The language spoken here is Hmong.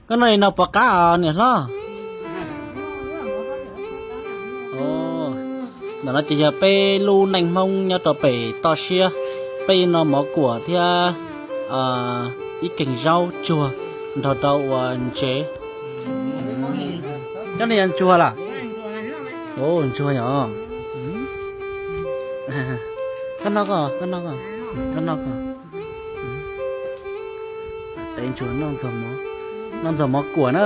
Koj noj li no puas qab os niam hlob? Ntawm no ces yog peb lub neej Hmoob nyob rau pem toj siab, peb noj mov kuam thiab ib keeg zaub tsuag nrog rau ua ntsev. Cov no yog ntsuag lawm? Ntsuag yog. Koj noj koj, koj noj koj, koj noj koj. Tev ntsuag, noj ntxuag mov kuam na.